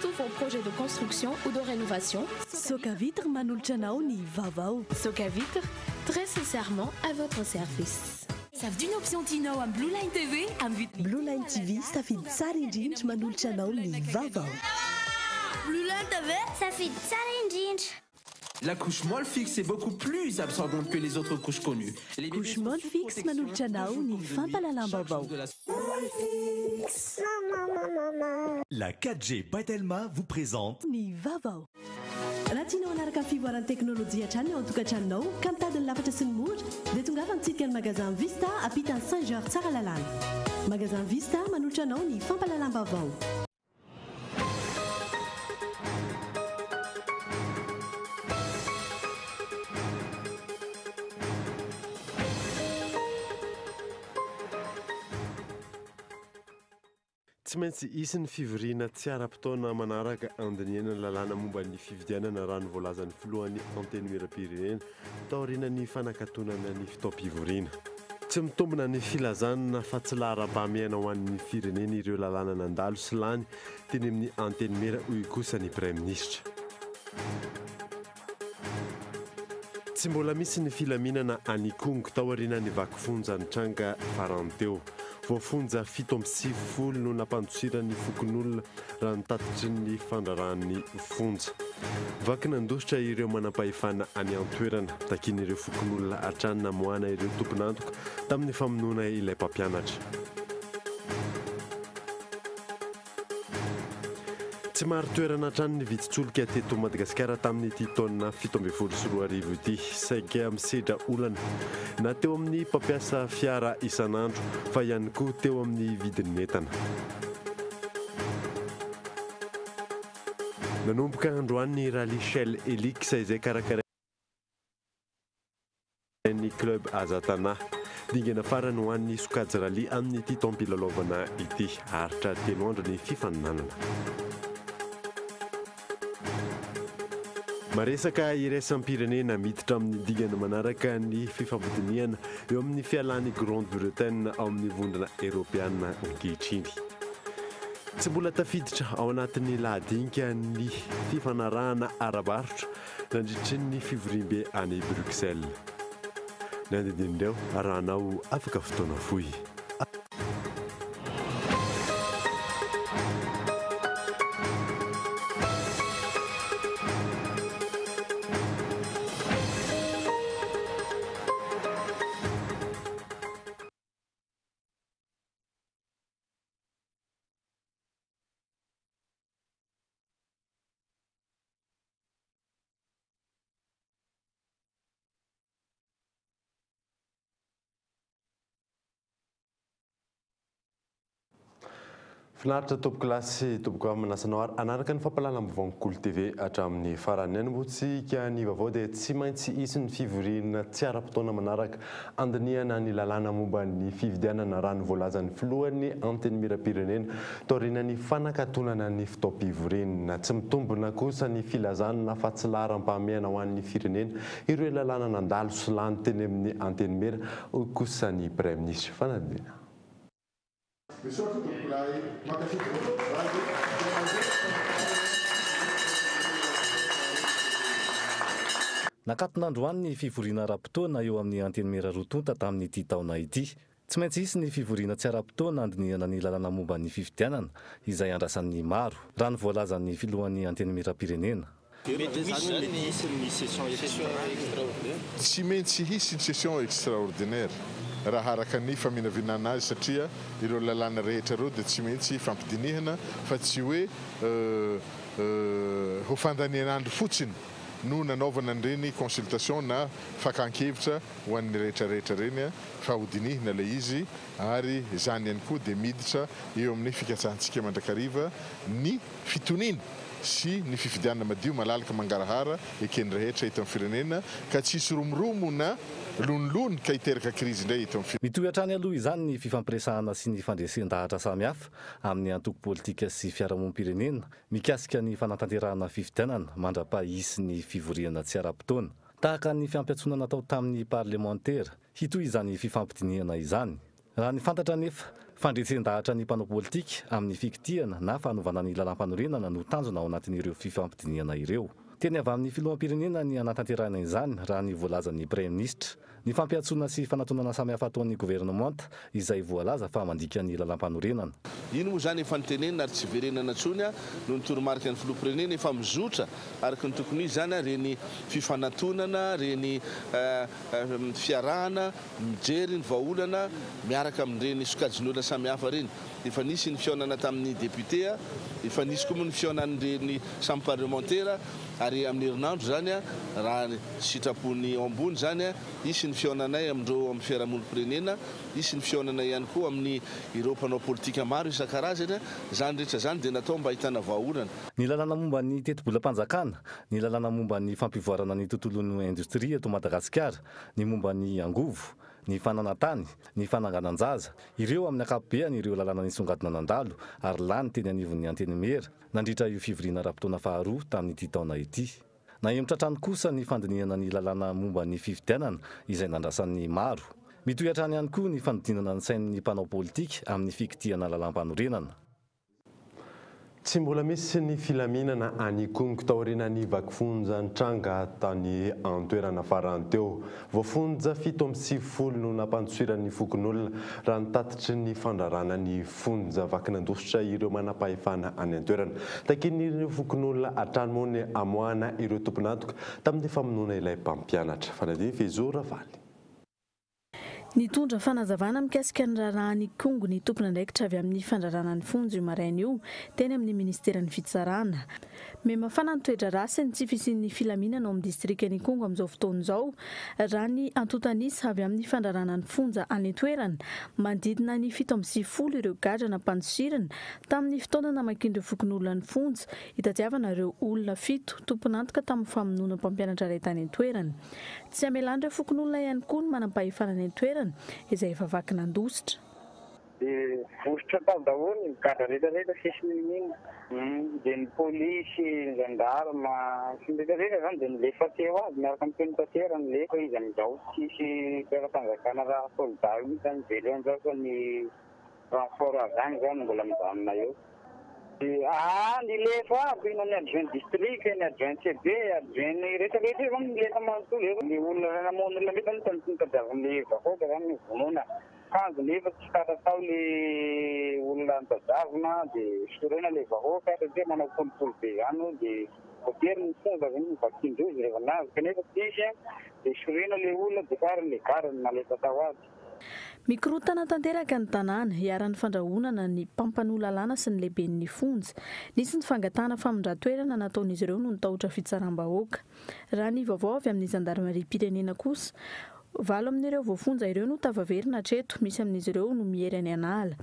tous vos projets de construction ou de rénovation. Socavitre manolotra anao ny vaovao. Socavitre, très sincèrement à votre service. Safidio ny option tianao amin'ny Blue Line TV amin'ny vidiny. Blue Line TV, safidy tsara indrindra manolotra anao ny vaovao. Blue Line TV, safidy tsara indrindra. La couche Molfix est beaucoup plus absorbante que les autres couches connues. Les bébés Couche sont sous Molfix protection manolotra anao toujours ny de nuit, chaque jour fampahalalam-baovao. de la La 4G by Telma vous présente Ny vaovao. Raha tianao hanaraka ny fivoaran'ny teknolojia hatrany ao an-tokantranonao ka mitady ny lafatra sy ny mora dia tongava mitsidika ny magasin Vista ampitan'ny Saint Georges Tsaralalàna. Magasin Vista manolotra anao ny fampahalalam-baovao. Tsy maintsy hisy ny fivoriana tsy ara-potoana manaraka andinihana ny lalàna momba ny fifidianana raha ny voalazan'ny filohan'ny Antenimierampirenena taorian'ny fanakatonana ny fotoam-pivoriana. Tsy mitombina ny filazana fa tsy laharam-pahamehana ho an'ny firenena ireo lalàna nandalo sy lany teny amin'ny Antenimiera, hoy kosa ny Praiminisitra. Tsy mbola misy ny filaminana any Ikongo taorian'ny vaky fonja nitranga farany teo. Voafonja 97 no nampandosiran'ny fokonolona raha ny tatitry ny fandraharahan'ny fonja. Vaky nandositra ireo manam-pahefana any an-toerana. Takian'ireo fokonolona hatrany namoahana ireo tompon'antoka tamin'ny famonoana ilay mpampianatra. Tsy marin-toerana hatrany ny vidin-tsolika teto Madagasikara tamin'ity taona 2017 ity. Saika misedra olana na teo amin'ny mpampiasa fiara isan'andro fa ihany koa teo amin'ny vidin'ny entana. Nanomboka androany ny Rallye Shell Helix izay karakarain'ny Club Azatana. Dingana farany ho an'ny sokajy rallye amin'ity taom-pilalaovana ity. Haharitra 3 andro ny fifaninanana. Maresaka iraisam-pirenena miditra amin'ny dingana manaraka ny fifampidinihana eo amin'ny fialan'ny Grande-Bretagne ao amin'ny vondrona eoropeana ankehitriny. Tsy mbola tafiditra ao anatin'ny lahadinika ny fifanarahana ara-barotra nandritry ny fivoriambe any Bruxelles. Ny andinindin'ireo arahanao afaka fotoana fohy. Finaritra tompoko lahy sy tompoko vavy, manasa anao ary hanaraka ny fampahalalam-baovaon'ny Kolo TV hatramin'ny farany. Ny hanombohantsika ny vaovao dia tsy maintsy hisy ny fivoriana tsy ara-potoana manaraka handinihana ny lalàna momba ny fifidianana raha ny voalazan'ny filohan'ny Antenimierampirenena taorian'ny fanakatonana ny fotoam-pivoriana. Tsy mitombina kosa ny filazana fa tsy laharam-pahamehana ho an'ny firenena ireo lalàna nandalo sy lany teny amin'ny Antenimiera, hoy kosa ny Praiminisitra. Fanadihadiana. Misaotra tompokolahy, mankasitraka tompokolahy. Nakatona androany ny fivoriana ara-potoana eo amin'ny Antenimiera roa tonta tamin'ity taona ity. Tsy maintsy hisy ny fivoriana tsy ara-potoana handinihana ny lalàna momba ny fifidianana, izay andrasan'ny maro, raha ny voalazan'ny filohan'ny Antenimierampirenena. Mety misy izany ny session extraordinaire? Tsy maintsy hisy ny session extraordinaire raha araka ny faminavinana azy satria ireo lalàna rehetra ireo dia tsy maintsy hifampidinihana fa tsy hoe ho fandanian'andro fotsiny no nanaovana an'ireny consultation na fakan-kevitra ho an'ny rehetra rehetra ireny fa hodinihina ilay izy ary izany ihany koa dia miditra eo amin'ny fikatsahantsika mandrakariva ny fitoniana sy ny fifidianana madio malalaka mangarahara eken'ny rehetra eto amin'ny firenena ka tsy hisy romoromo na lonilony ka hiteraka krizy indray eto amin'ny Mitohy hatrany aloha izany ny fifampiresahana sy ny fandresen-dahatra samihafa amin'ny antoko politika sy fiarahamonim-pirenena mikasika ny fanatanterahana fifidianana mandra-pahisy ny fivoriana tsy ara-potoana. Tahaka ny fiampiantsoana natao tamin'ny parlemantera, hitohy izany fifampidinihana izany. Raha ny fantatra anefa, Fandresen-dahatra ny mpanao politika amin'ny fikitihana na fanovana ny lalàmpanorenana no tanjona ao anatin'ireo fifampidinihana ireo. Teny avy amin'ny filoham-pirenena ny hanatanterahina izany, raha ny voalazan'ny praiminisitra. Ny fampiantsoana sy fanatonana samihafa ataon'ny governemanta izay voalaza fa mandika ny lalàmpanorenana. Iny moa izany efa notenenina ary tsy hiverenana intsony noho ny toromarika ny filoham-pirenena efa mizotra araka ny tokony ho izy izany ireny fifanatonana, ireny fiarahana mijery ny vahaolana miaraka amin'ireny sokajin'olona samihafa ireny. Efa nisy ny fihaonana tamin'ny député, efa nisy koa moa ny fihaonan'ireny samy parlemantera ary amin'ny herinandro izany raha sitrapon'ny ao ambony izany hisy ny fihaonanay amin'ireo amin'ny fiarahamonim-pirenena, hisy ny fihaonana ihany koa amin'ny ireo mpanao politika maro isan-karazany. Izany rehetra izany dia natao mba hahitana vahaolana. Ny lalàna momba ny tetibolam-panjakana, ny lalàna momba ny fampivoarana ny tontolon'ny indostria eto Madagasikara, ny momba ny angovo, ny fananan-tany, ny fananganan-jaza, ireo amin'ny ankapobeany ireo lalàna nisongadina nandalo ary lany teny anivon'ny Antenimiera nandritra io fivoriana ara-potoana faharoa tamin'ity taona ity. Nahemotra hatrany kosa ny fandinihana ny lalàna momba ny fifidianana izay nandrasan'ny maro. Mitohy hatrany ihany koa ny fanodinana ny sain'ny mpanao politika amin'ny fikitihana lalàmpanorenana. Tsy mbola misy ny filaminana any Ikongo taorian'ny vaky fonja nitranga tany an-toerana farany teo. Voafonja 97 no nampandosiran'ny fokonolona raha ny tatitry ny fandrarana ny fonja vaky nandositra ireo manampahefana any an-toerana. Takian'ireo fokonolona hatrany moa ny hamoahana ireo tompon'antoka tamin'ny famonoana ilay mpampianatra. Fanadino Fehizoro Ravaly. Nitondra fanazavana mikasika ny raharahan'Ikongo ny tompon'andraikitra avy amin'ny fandrarana ny fonja io maraina io teny amin'ny minisiteran'ny Fitsarana. Mihamafana ny toe-draharaha sy ny tsy fisian'ny filaminana ao amin'ny distrikan'Ikongo amin'izao fotoana izao, raha ny antontan'isa avy amin'ny fandrarana ny fonja any an-toerana. Manodidina ny 97 ireo gadra nampandosirina tamin'ny fotoana namakian'ireo fokonolona ny fonja hitadiavana ireo olona fito tompon'antoka tamin'ny famonoana mpampianatra iray tany an-toerana. Tsy hamelan'ireo fokonolona ihany koa ny manampahefana any an-toerana izay efa vaky nandositra. Dia vositra tao daholo ny gadra rehetra rehetra tsisy n'inon'inona. Dia ny polisy, ny gendarme sy ny rehetra rehetra zany dia nilefa teo aby miaraka amin'ny pénitentiaire nilefa izy amin'izao. Tsisy mpiasam-panjakana raha soldat io mihitsy zany mijery eo amin'izao fa ny renfort avy any zao no mbola mijanona eo. Aa nilefa aby na ny adjoint district, ny adjoint CB, adjoint ny rehetra rehetra io zany nilefa manontolo eo. Ny olona namono olona mihitsy zany tsy notadiavin'ny vahoaka zany no vonoina. Kanjo nefa tsy tratra tao le olona notadiavina de sorena le vahoaka satria manao kolikoly be zany hono de voatery ny fonja zany novakian-drozy rehefa nahazo kanefa tsy nisy de sorena le olona de farany le gadra no nalefa tao aby. Mikorontana tanteraka ny tanàna, iharan'ny fandrahonana ny mpampanoa lalàna sy ny lehiben'ny fonja. Nisy ny fangatahana famindran-toerana nataon'izy ireo noho ny tahotra fitsaram-bahoaka. Raha ny vaovao avy amin'ny zandarimariam-pirenena kosa, valo amin'ireo voafonja ireo no tafaverina hatreto, misy amin'izy ireo no miery any an'ala.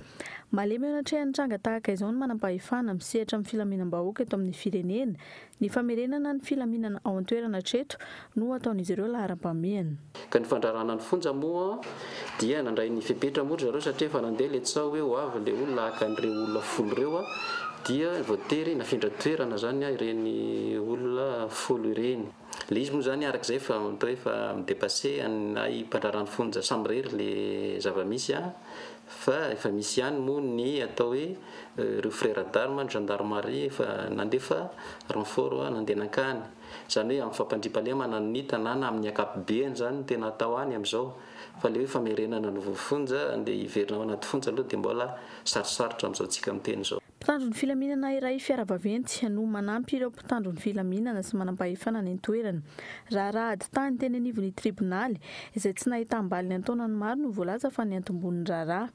Malemy eo anatrehan'ny tranga tahaka izao ny manampahefana misehatra amin'ny filaminam-bahoaka eto amin'ny firenena, Ny famerenana ny filaminana ao an-toerana hatreto no ataon'izy ireo laharam-pahamehana. Ka ny fandrarana ny fonja moa dia nandray ny fepetra moa ry zareo satria efa nandeha ilay tsaho hoe ho avy ilay olona haka an'ireo olona folo ireo dia voatery nafindra toerana izany ireny olona folo ireny. Ilay izy moa izany araka izay efa atao hoe efa mi-depasser anay mpandraharaha ny fonja samirery ilay zava-misy fa efa misy ihany moa ny atao hoe ireo frères d'armes, ny gendarmerie efa nandefa renfort nandeha nankany. Izany hoe amin'ny fampandriampahalemana ny tanàna amin'ny ankapobeny izany no tena atao any amin'izao fa ilay hoe famerenana ny voafonja andeha hiverina ao anaty fonja aloha dia mbola sarosarotra amin'izao tsika miteny izao. Mpitandro ny filaminana iray fiara vaventy no manampy ireo mpitandro ny filaminana sy manampahefana any an-toerana. Raharaha ady tany teny anivon'ny tribonaly izay tsy nahitam-baliny an-taonany maro no voalaza fa niantombohan'ny raharaha.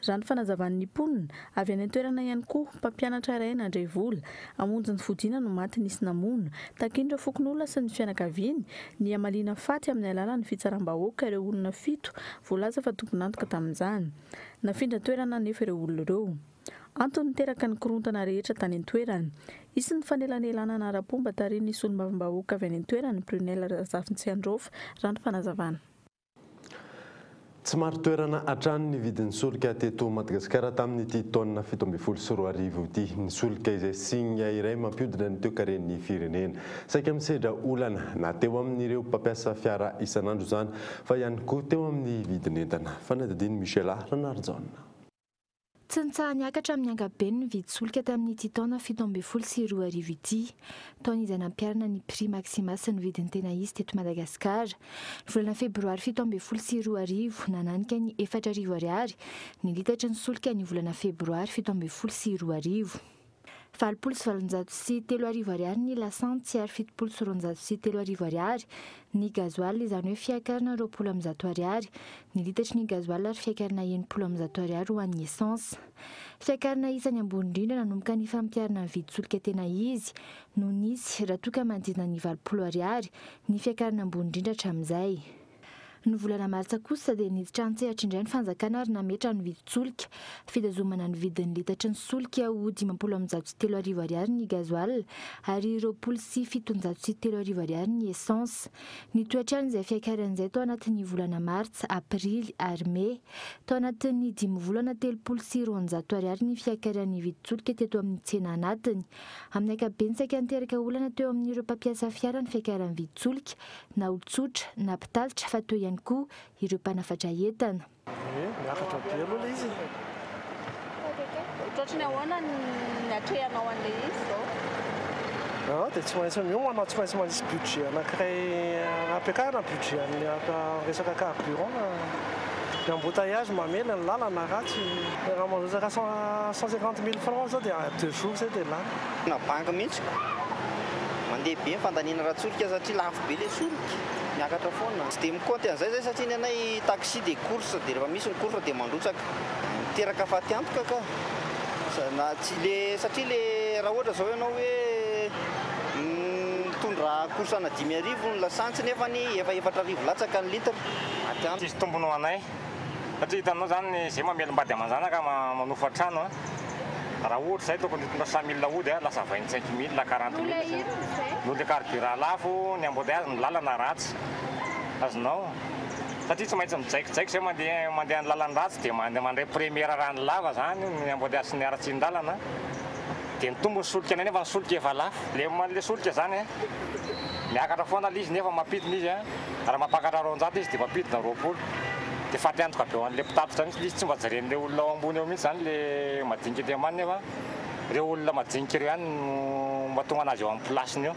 Raha ny fanazavan'ny mponina, avy any an-toerana ihany koa, mpampianatra iray nandray vola hamonjy ny fodiana no maty nisy namono. Takian'ireo fokonolona sy ny fianakaviany ny hamaliana faty amin'ny alalan'ny fitsaram-bahoaka ireo olona fito voalaza fa tompon'antoka tamin'izany. Nafindra toerana anefa ireo olona ireo. Antony niteraka ny korontana rehetra tany an-toerana. Hisy ny fanelanelanana ara-pomba tarihin'ny solombavambahoaka avy any an-toerana, Brunelle Razafintsiandraofa, raha ny fanazavana. Tsy marin-toerana hatrany ny vidin'ny solika teto Madagasikara tamin'ity taona 2017 ity. Ny solika izay singa iray mampiodina ny toekaren'ny firenena. Saika misedra olana na teo amin'ireo mpampiasa fiara isan'andro izany fa ihany koa teo amin'ny vidin'entana. Fanadihadian'i Michela Ranarijaona. Tsy nitsaha-niakatra amin'ny ankapobeny ny vidin-tsolika tamin'ity taona 2017 ity. Taona izay nampiharana ny prix maxima sy ny vidiny tena izy teto Madagasikara. Ny volana febroary 2017, nananika ny 4000 ariary ny litatry ny solika ny volana febroary 2017. 3880 ariary ny lasantsy ary 270 ariary ny gasoil, izany hoe fiakarana 120 ariary ny litatry ny gasoil ary fiakarana 160 ariary ho an'ny essence. Fiakarana isan'ny ambony indrindra nanomboka ny fampiharana ny vidin-tsolika tena izy no nisy, raha toa ka manodidina ny 80 ariary ny fiakarana ambony indrindra hatramin'izay. Ny volana martsa kosa dia niditra an-tsehatra indray ny fanjakana ary nametra ny vidin-tsolika. Fitazomana ny vidin'ny litatry ny solika ho 30 amby ariary ny gasoil ary 3720 ariary ny essence. Nitohy hatrany izay fiakarana izay tao anatin'ny volana martsa, aprily ary mey. Tao anatin'ny dimy volana, 230 ariary ny fiakaran'ny vidin-tsolika teto amin'ny tsena anatiny. Amin'ny ankapobeny, saika niteraka olana teo amin'ireo mpampiasa fiara ny fiakaran'ny vidin-tsolika na olon-tsotra na mpitatitra fa teo ihany koa ireo mpanafatra entana. Ie, miakatra be aloha ilay izy e. Ohatrohatry ny ahoana ny atrehanao an'ilay izy izao? Ah, dia tsy maintsy miomana, tsy maintsy manisy budget anankiray ampiakarina ny budget amin'ny resaka carburant. Ny embouteillage mamely ny lalana ratsy. Raha mandrotsaka 150 mille francs zao dia 2 jours zay dia lany. Na banky mihitsy ko. Mandeha be ny fandaniana ara-tsolika satria lafo be ilay solika, miakatra foana. Tsy dia mikaonty an'izay zay satria ny anay taxi dia course dia rehefa misy ny course dia mandrotsaka. Miteraka fatiantoka ka. Na tsy le satria le raha ohatra zao ianao hoe mitondra course ana 5000 ny lasantsy nefany efa 4000 latsaka ny litre. Matiantoka. Tsisy tombony ho anay satria hitanao zany zay mamelom-bady aman-janaka manofa trano a, raha ohatra zay tokony hitondra 100 mille hody a, lasa 25 mille, 40 mille zay noho le carburant lafo, ny embouteillage, ny lalana ratsy azonao satria tsy maintsy mijaikijaiky zay mandeha ny lalana ratsy dia mandeha mandray première rano lava zany ny embouteillage sy ny haratsian-dalana dia mitombo ny solika anay nefa ny solika efa lafo le le solika zany a miakatra foana le izy nefa mampidina izy a, raha mampakatra 200 izy dia mampidina 20 dia faty antoka be ho an'le mpitatitra mihitsy le izy, tsy mba jeren'le olona ao ambony eo mihitsy zany le madinika ety ambany nefa ireo olona madinika ireo ihany no mba tonga anazy eo amin'ny place-ny eo.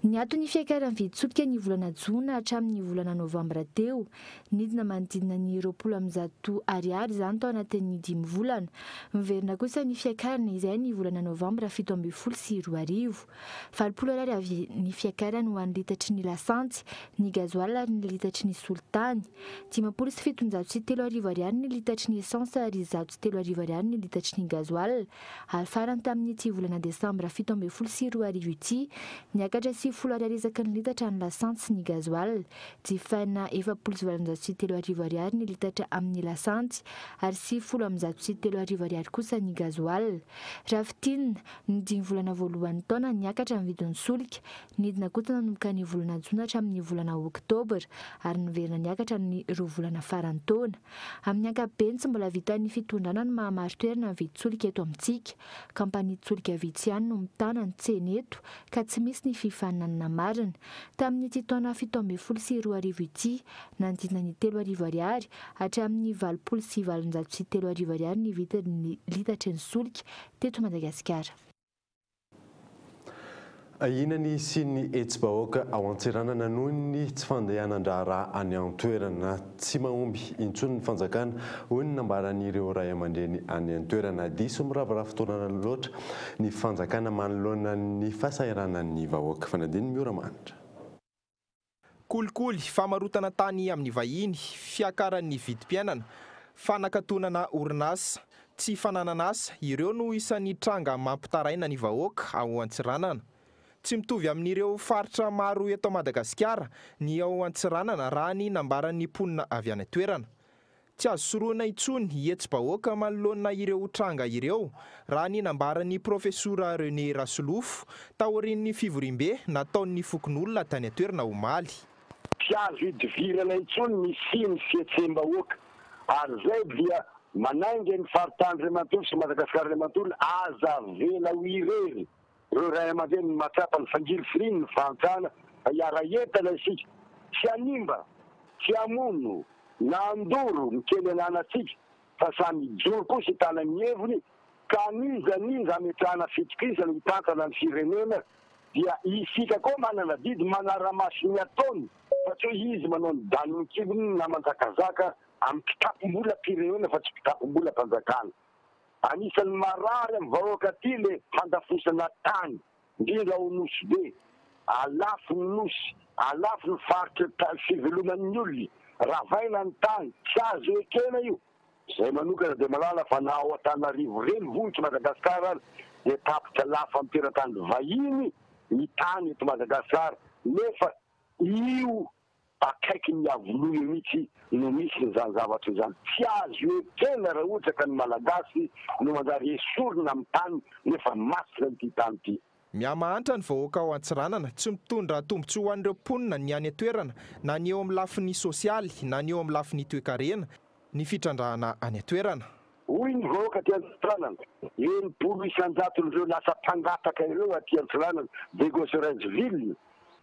Niato ny fiakaran'ny vidin-tsolika ny volana jona hatramin'ny volana novambra teo. Nidina manodidina ny 120 ariary izany tao anatin'ny dimy volana. Miverina kosa ny fiakarana izay ny volana novambra 2017. 80 ariary avy ny fiakarany ho an'ny litatry ny lasantsy, ny gasoil ary ny litatry ny solitany. 3750 ariary ny litatry ny essence ary 301 ariary ny litatry ny gasoil. Ary farany tamin'ity volana desambra 2017 ity, niakatra 90 ariary isaky ny litatra ny lasantsy sy ny gasoil. Jifaina 340 ariary ny litatra amin'ny lasantsy ary 390 ariary kosa ny gasoil. Raha fintinina, ny dimy volana voalohan'ny taona niakatra ny vidin'ny solika, nidina kosa nanomboka ny volana jona hatramin'ny volana oktobra ary niverina niakatra ny roa volana farany taona. Amin'ny ankapobeny, tsy mbola vitan'ny fitondrana ny mahamari-toerana ny vidin-tsolika eto amintsika. Kampanian-tsolika vitsy ihany no mitana ny tsena eto ka tsy misy ny fifaninanana marina. Tamin'ity taona 2017 ity, nanodidina ny 3000 ariary hatramin'ny 3880 ariary ny vidin'ny litatry ny solika teto Madagasikara. Ahiana ny hisian'ny hetsi-bahoaka ao Antsiranana noho ny tsy fandehanan-draharaha any an-toerana. Tsy mahomby intsony ny fanjakana, hoy ny nambaran'ireo ray aman-dreny any an-toerana. Diso miraviravy fotoana loatra ny fanjakana manoloana ny fahasahiranan'ny vahoaka. Fanadino Mioramanitra. Kolikoly, famarotana tany amin'ny vahiny, fiakaran'ny vidim-piainana, fanakatonana orinasa, tsy fananana asa, ireo no isan'ny tranga mampitaraina ny vahoaka ao Antsiranana. Tsy mitovy amin'ireo faritra maro eto Madagasikara ny ao Antsiranana raha ny nambaran'ny mponina avy any an-toerana. Tsy azo sorohina intsony hetsi-bahoaka manoloana ireo tranga ireo raha ny nambaran'ny profesora René Rasolofo taorian'ny fivoriambe nataon'ny fokonolona tany an-toerana omaly. Tsy azo idivirana intsony ny hisian'ny fihetseham-bahoaka ary izay dia manainga ny faritany iray manontolo sy Madagasikara iray manontolo, aza avela ho irery ireo ray aman-dreny mahatsapa ny fangirifiriany ny fahantrana fa hiara-hientana isika, tsy hanimba, tsy hamono na handoro ny kely ananantsika. fa samy hijoro kosa hitana ny heviny ka n'iza n'iza hametrahana fitokisana hitantana ny firenena dia isika koa manana adidy manara-maso ny ataony fa tsy hoe izy manao ny danin'ny kibony na manjakazaka amin'ny kitapom-bolam-pirenena fa tsy kitapom-bolam-panjakana. Anisan'ny marary amin'ny vahoaka aty le fandafosana tany, indrindra ao Nosy Be. Alafo ny Nosy, alafo ny faritra fiveloman'ny olona, ravaina ny tany, tsy azo ekena io. Izay manokana dia mahalala fa na ao Antananarivo renivohitr'i Madagasikara ary dia tapitra lafo amin'ny teratany vahiny ny tany eto Madagasikara nefa io akaikin'ny Iavoloha io mihitsy no misy an'izany zavatra izany. Tsy azo ekena raha ohatra ka ny Malagasy no manjary esorina amin'ny tany nefa masina ity tany ity. Mihamahantra ny vahoaka ao Antsiranana, tsy mitondra tombontsoa ho an'ireo mponina ny any an-toerana na ny eo amin'ny lafiny sosialy na ny eo amin'ny lafiny toekarena ny fitrandrahana any an-toerana. Hoy ny vahoaka aty Antsiranana, 60 isan-jaton'ireo lasa mpangataka ireo aty Antsiranana, Diego Ville,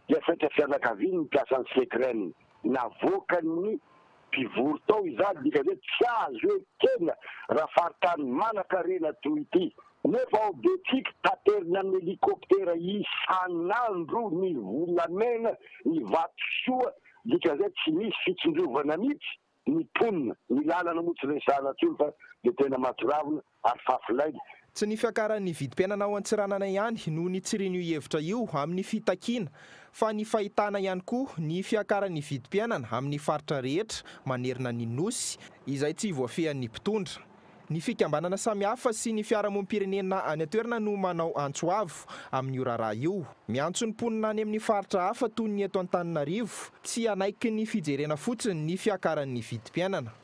dia saika fianakaviany ny mpiasan'ny Secren. Navoakan'ny mpivory tao izany, dikan'izay tsy azo ekena raha faritany manankarena toy ity. Nefa ao Betsiky taterina amin'ny helicoptera isan'andro ny volamena, ny vatosoa, dikan'izay tsy misy fitsinjovana mihitsy ny mponina, ny lalana moa tsy resahana intsony fa dia tena mahatsiravina ary fafy lainga. Tsy ny fiakaran'ny vidim-piainana ao Antsiranana ihany no nitsirian'io hevitra io amin'ny fitakiana fa ny fahitana ihany koa ny fiakaran'ny vidim-piainana amin'ny faritra rehetra manerana ny Nosy izay tsy voafehin'ny mpitondra. Ny fikambanana samihafa sy ny fiarahamonim-pirenena any an-toerana no manao antso avo amin'io raharaha io. Miantso ny mponina any amin'ny faritra hafa toy ny eto Antananarivo tsy hanaiky ny fijerena fotsiny ny fiakaran'ny vidim-piainana.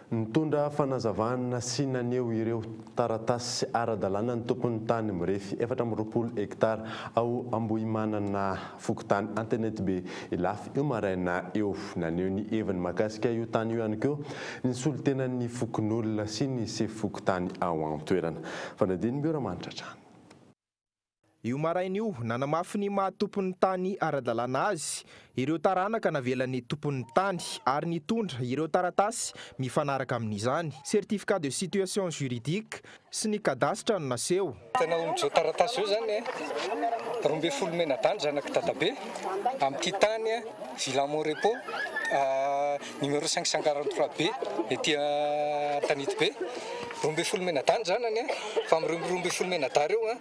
Nitondra fanazavana sy naneho ireo taratasy ara-dalàna ny tompon'ny tany mirefy 24 hektara ao Ambohimanana fokontany Antenetibe Ilafy io maraina io. Naneho ny heviny mahakasika io tany io ihany koa ny solontenan'ny fokonolona sy ny sefo fokontany ao an-toerana. Fanadin'i Mioramanitra hatrany. Io maraina io, nanamafy ny maha tompon'ny tany ara-dalàna azy ireo taranaka navelan'ny tompon'ny tany ary nitondra ireo taratasy mifanaraka amin'izany, certificat de situation juridique, sy ny kadasitra no naseho. Hitanao amin'izao taratasy izao izany, 12 Menadany zanak'i Dadabe, amin'ity tany Villa Mon Repos, numéro 543 B ety Antanetibe. 12 Menadany zanany, fa amin'ireo 12 Menadahy ireo,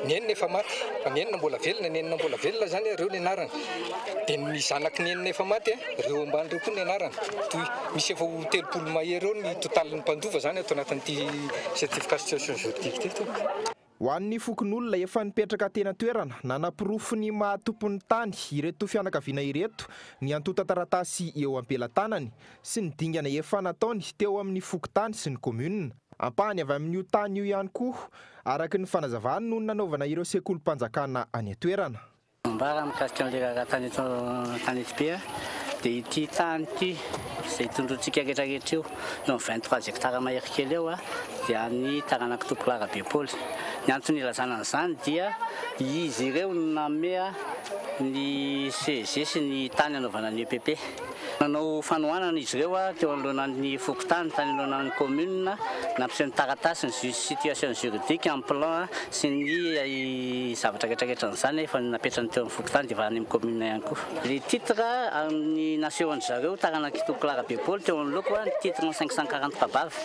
ny enina efa maty, fa ny enina mbola velona, ny enina mbola velona izany ireo ny anarany. Dia ny zanaky ny enina efa maty, ireo ambany ireo koa ny anarany. Toy, misy efa ho 30 mahery eo ny totalin'ny mpandova izany ato anatin'ity certificat situation juridique ity tompoko. Ho an'ny fokonolona efa nipetraka teny an-toerana, nanaporofo ny maha tompon'ny tany ireto fianakaviana ireto ny antontan-taratasy eo am-pelatanany sy ny dingana efa nataony teo amin'ny fokontany sy ny commune. Ampahany avy amin'io tany io ihany koa, araka ny fanazavany, no nanaovana ireo sekolim-panjakana any an-toerana. Ambara mikasika an'ilay raharaha tany eto Antanetibe dia ity tany ity izay tondrointsika rehetra rehetra io, eo amin'ny 23 hectares mahery kely eo dia an'ny taranak'i Tompokolahy Rabepaoly. Ny antony ilazana an'izany dia izy ireo no nanome ny CEG sy ny tany hanaovana ny EPP. Nanao fanohanana izy ireo teo anoloanan'ny fokontany, tany anoloanan'ny commune, nampiseho ny taratasy, ny situation juridique amin'ny plan sy ny zavatra rehetra rehetra an'izany efa napetrany teo amin'ny fokontany dia efa any amin'ny commune ihany koa. Ilay titre amin'ny nasehon-dry zareo taranak'i Tompokolahy Rabepaoly teo anoloako, ny titre 540 Mpabavy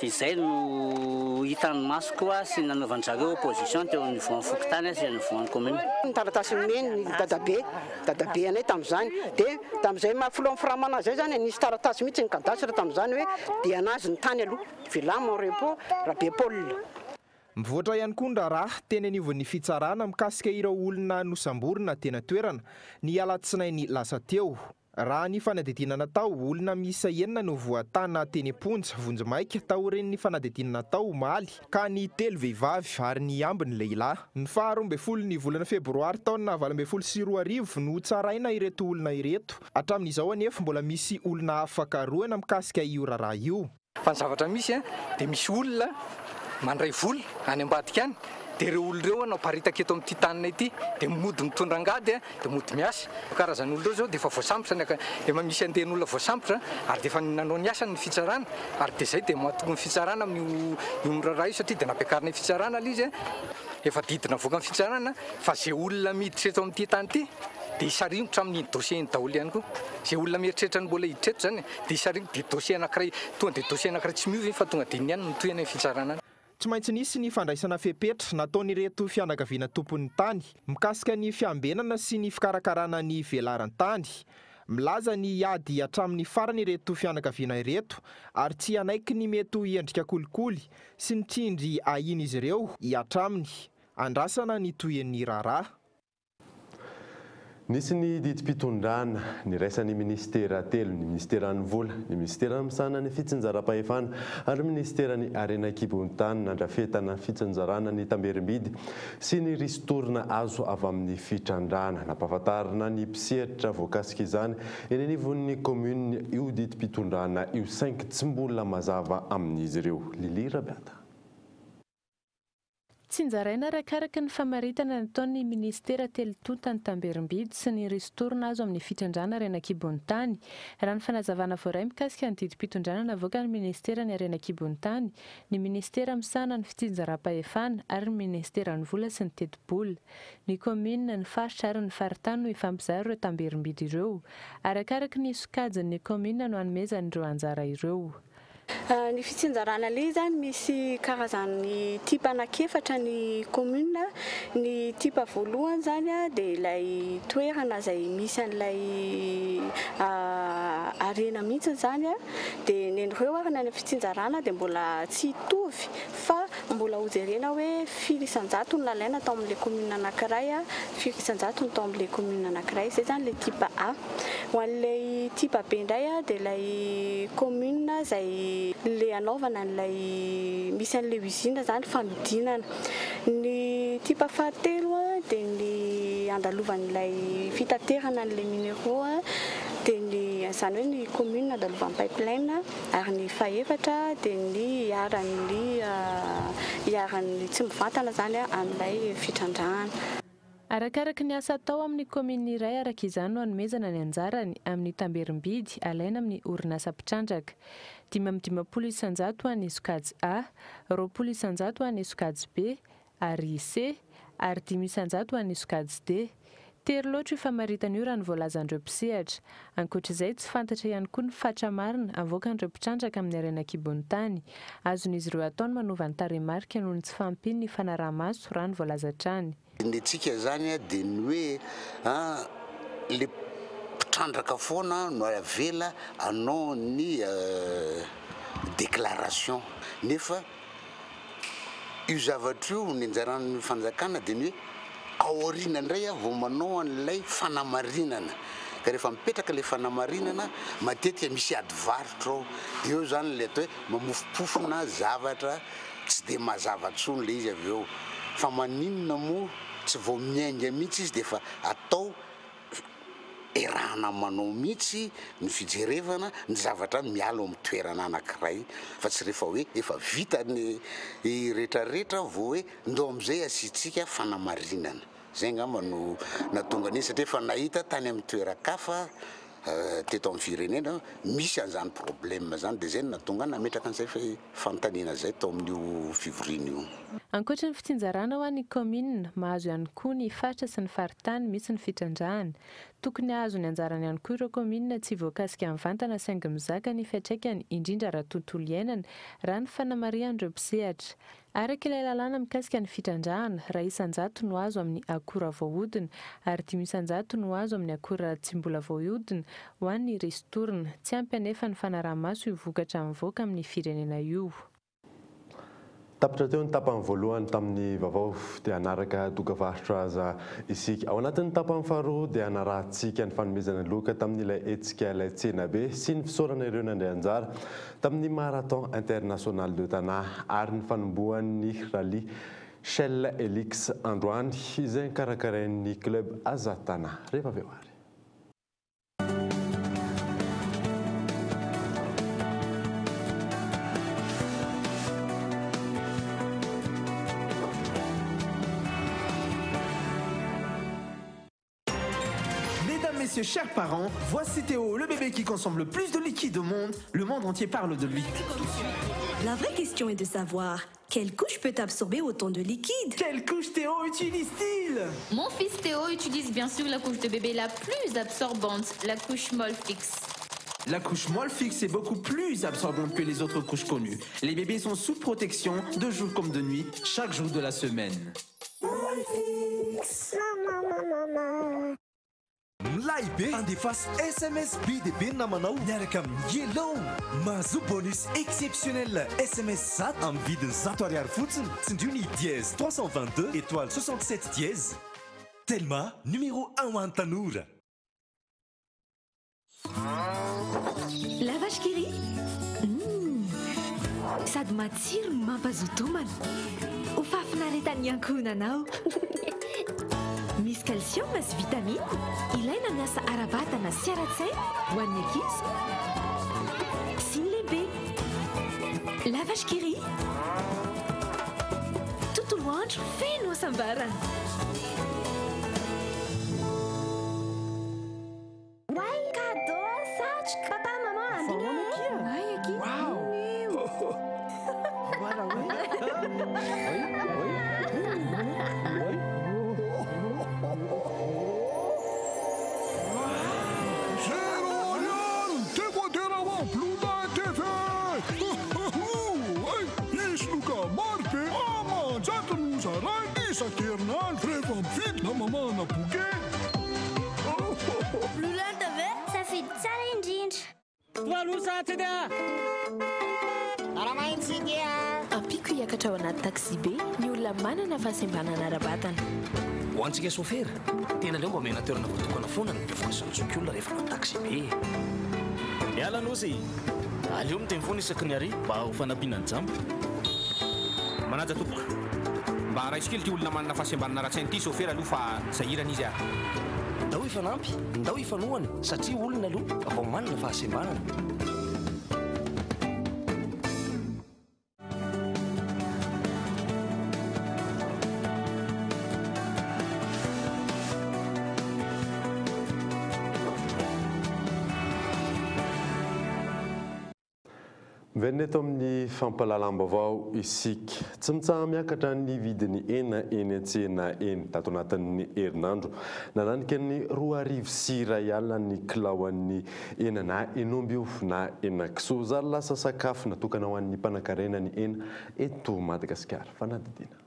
dia izay no hitan'ny masoko sy nanaovan-dry zareo opposition teo au niveau an'ny fokontany sy au niveau an'ny commune. Ny taratasy nomeny ny dadabe. Dadabe anay tamin'izany. Dia tamin'izay maha filohan'ny Framana izay izany, nisy taratasy mihitsy ny cadastre tamin'izany hoe dia an'azy ny tany aloha. Villa Mon Repos, Rabe Paul. Mivoatra ihany koa ny raharaha teny anivon'ny fitsarana mikasika ireo olona nosamborina teny an-toerana ny alatsinainy lasa teo. Raha ny fanadihadiana natao, olona miisa enina no voatana teny am-ponja vonjimaika taorian'ny fanadihadiana natao omaly ka ny telo vehivavy ary ny ambiny lehilahy. Ny faha 12 ny volana febroary taona 2018 no hotsaraina ireto olona ireto. Hatramin'izao anefa mbola misy olona hafa karohina mikasika io raharaha io. Fa ny zavatra misy dia misy olona mandray vola any ambadika any. Dia ireo olona ireo no aparitaka eto amin'ity taninay ity, dia mody mitondra angady, dia mody miasa. Karazan'olona ireo izao dia efa voasambotra ny efa misy andian'olona voasambotra ary dia efa nanao ny asany ny fitsarana ary dia izay dia matoky ny fitsarana amin'io io raharaha io satria dia nampiakarina fitsarana ilay izy, efa didy navoakan'ny fitsarana fa izay olona miditra eto amin'ity tany ity dia hisaringotra amin'iny dossier iny daholo ihany koa. Izay olona mieritreritra ny mbola hiditra eto izany dia hisaringotra, dia dossier anankiray tonga dia dossier anankiray tsy miova iny fa tonga dia iny ihany no mitohy any amin'ny fitsarana any. Tsy maintsy nisy ny fandraisana fepetra nataon'ireto fianakaviana tompon'ny tany mikasika ny fiambenana sy ny fikarakarana ny velaran-tany. Milaza ny hiady hatramin'ny farany ireto fianakaviana ireto ary tsy hanaiky ny mety ho endrika kolikoly sy ny tsindry ahian'izy ireo hihatra aminy. Andrasana ny tohin'ny raharaha. Nisy ny didim-pitondrana niraisan'ny minisitera telo, ny minisiteran'ny vola, ny minisitera misahana ny fitsinjaram-pahefana ary ny minisiteran'ny harena an-kibon'ny tany nandrafetana fitsinjarana ny tamberim-bidy sy ny ristourne azo avy amin'ny fitrandrahana. Nampahafantarina ny mpisehatra voakasika izany eny anivon'ny kaominina io didim-pitondrana io saingy tsy mbola mazava amin'izy ireo. Lily Rabiata. Tsinjaraina arakaraka ny famaritana nataon'ny minisitera telo tonta ny tamberim-bidy sy ny ristourne azo amin'ny fitrandrahana harena an-kibon'ny tany. Raha ny fanazavana voaray mikasika ny didim-pitondrana navoakan'ny minisiteran'ny harena an-kibon'ny tany, ny minisitera misahana ny fitsinjaram-pahefana ary ny minisiteran'ny vola sy ny tetibola. Ny kaominina, ny faritra ary ny faritany no hifampizara ireo tamberim-bidy ireo. Arakaraka ny sokajin'ny kaominina no hanomezana ireo anjara ireo. Ny fitsinjarana le zany misy karazany type anankiefatra ny commune. Ny type voalohany zany dia ilay toerana izay misy an'ilay harena mihitsy zany. Dia nen'ireo ary ny any amin'ny fitsinjarana dia mbola tsy hitovy fa mbola hojerena hoe firy isan-jato no nalaina tao amin'ilay commune anankiray, firy isan-jato no tao amin'ilay commune anankiray. Izay zany ilay type A. Ho an'ilay type B indray dia ilay commune izay ilay anaovana an'ilay misy an'ilay usine izany fanodinana. Ny type fahatelo dia ny andalovan'ilay fitaterana an'ilay minéraux dia ny izany hoe ny commune andalovan'ny pipeline ary ny fahefatra dia ny iharan'ny iharan'ny tsy mivantana izany amin'ilay fitrandrahana. Arakaraka ny asa atao amin'ny kaominina iray araka izany no hanomezana ny anjarany amin'ny tamberim-bidy alaina amin'ny orinasa mpitrandraka. 55% ho an'ny sokajy A, 20% ho an'ny sokajy B ary C ary 5% ho an'ny sokajy D. Tery loatra io famaritana io raha ny voalazan'ireo mpisehatra. Ankoatra izay, tsy fantatra ihany koa ny fatra marina avoakan'ireo mpitrandraka amin'ny harena an-kibon'ny tany. Azon'izy ireo atao ny manova ny tarehimarika noho ny tsy fahampian'ny fanaraha-maso raha ny voalaza hatrany. Ny antsika zany dia ny hoe le mpitrandraka foana no avela hanao ny déclaration nefa io zavatra io ny anjaran'ny fanjakana dia ny hoe aoriana indray vao manao an'ilay fanamarinana ka rehefa mipetraka ilay fanamarinana matetika misy ady varotra ao dia eo zany ilay atao hoe mamofompofona zavatra Tsy dia mazava intsony ilay izy avy eo fa maninona moa tsy vao miainga mihitsy izy dia efa atao erahana manao mihitsy ny fijerevana ny zavatra miala ao amin'ny toerana anankiray fa tsy rehefa hoe efa vita ny retraretra vao hoe ndao amin'izay asiantsika fanamarinana. Izay angamba no nahatonga an'izy satria efa nahita tany amin'ny toeran-kafa teto amin'ny firenena misy an'izany problème izany dia izay no nahatonga ahy nametraka an'izay fanontaniana izay tao amin'io fivoriana io. Ankoatry ny fitsinjarana ho an'ny kaominina, mahazo ihany koa ny faritra sy ny faritany misy ny fitrandrahana. Tokony hahazo ny anjarany ihany koa ireo kaominina tsy voakasika mivantana saingy mizaka ny fiantraikany, indrindra ara-tontolo iainana, raha ny fanamarihan'ireo mpisehatra. Araka ilay lalàna mikasika ny fitrandrahana, iray isan-jato no azo amin'ny akora voahodina ary 5% no azo amin'ny akora tsy mbola voahodina ho an'ny ristourne. Tsy ampy anefa ny fanaraha-maso io vokatra mivoaka amin'ny firenena io. Tapitra teo ny tapany voalohany tamin'ny vaovao dia hanaraka dokavarotra aza isika. Ao anatin'ny tapany faharoa dia hanarahantsika ny fanomezana loka tamin'ilay hetsika ilay tsenabe sy ny fisaorana ireo nandray anjara Tamin'ny Marathon International de Tana ary ny fanombohan'ny Rallye Shell Helix androany izay karakarain'ny Club Aza Tana. Rehefa avy eo ary. messieurs, chers parents, voici Théo, le bébé qui consomme le plus de liquide au monde. Le monde entier parle de lui. La vraie question est de savoir quelle couche peut absorber autant de liquide. Quelle couche Théo utilise-t-il? Mon fils Théo utilise bien sûr la couche de bébé la plus absorbante, la couche Molfix. La couche Molfix est beaucoup plus absorbante que les autres couches connues. Les bébés sont sous protection de jour comme de nuit, chaque jour de la semaine. Molfix. Maman, maman, maman. Milay be! Andefaso SMS be dia be ny namanao miaraka amin'ny Yellow. Mahazoa bonus exceptionnel SMS 100 amin'ny vidiny 100 ariary fotsiny. Tsindrio ny dièse 322 étoile 67 dièse. Telma, numéro 1 ho an'ny tanora. La vache qui rit. Sady matsiro no mampazoto homana. Ho fahafinaretan'ny ankohonanao. Misy calcium sy vitamine ilaina ny asa ara-batana sy ara-tsaina ho an'ny ankizy sy ny lehibe. La vache qui rit. Tontolo andro feno hasambarana. Oay, cadeau, satroka. Papa, maman, ambina. Oay, akia. Wow. Voilà, oui. Oui, oui. Ampiako hiakatra ao anaty taxi be ny olona manana fahasembanana ara-batana. Ho antsika sofera, tena aleo mba omena toerana voatokana foana ny bevoka sy ny zokiolona rehefa manao taxi be. Miala Nosy. Aleo miteny foana isaky ny ary mba ho fanampiana ny jamba. Manaja tompoko. Mba raiso kely ity olona manana fahasembanana ara-tsaina ity sofera aloha fa sahirana izy ary. Ndao hifanampy, ndao hifanohana satria olona aloha vao manana fahasembanana. Miverina eto amin'ny fampahalalam-baovao isika. Tsy mitsaha-miakatra ny vidin'ny hena eny an-tsena eny tato anatin'ny herinandro. Nananika ny 2002 ny kilaon'ny hena na hen'omby io na henakisoa. Zary lasa sakafo natokana ho an'ny mpanankarena ny hena eto Madagasikara. Fanadihadiana.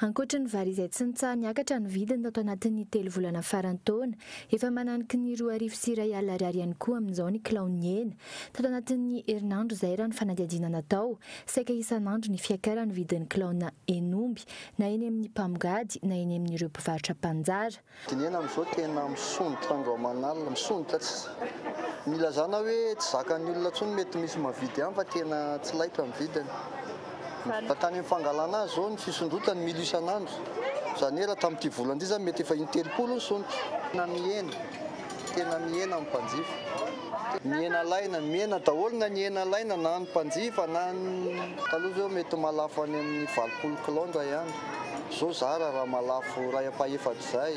Ankoatra ny vary izay tsy nitsaha-niakatra ny vidiny tato anatin'ny 3 volana farany taona, efa mananiky ny 2002 ariary ihany koa amin'izao ny kilaon'ny hena. Tato anatin'ny herinandro izay raha ny fanadihadiana natao, saika isan'andro ny fiakaran'ny vidin'ny kilaona hen'omby na eny amin'ny mpamongady na eny amin'ireo mpivarotra mpanjara. Dinihana amin'izao tena misondrotra andro aman'alina, misondrotra tsy nilazana hoe tsy zakan'ny olona intsony, mety misy mavidy ihany fa tena tsy laitra ny vidiny. Fa tany amin'ny fangalana azy izao ny fisondrotany milo isan'andro, izany hoe raha tamin'ity volana ity izany mety efa in-telopolo ny sondrotra. Tena mihena, tena mihena ny mpanjifa. Ny hena alaina, mihena daholo na ny hena alaina na ny mpanjifa na ny taloha izao mety mahalafo any amin'ny 80 kilao indray andro. Izao zara raha mahalafo iray ampahefatra izay.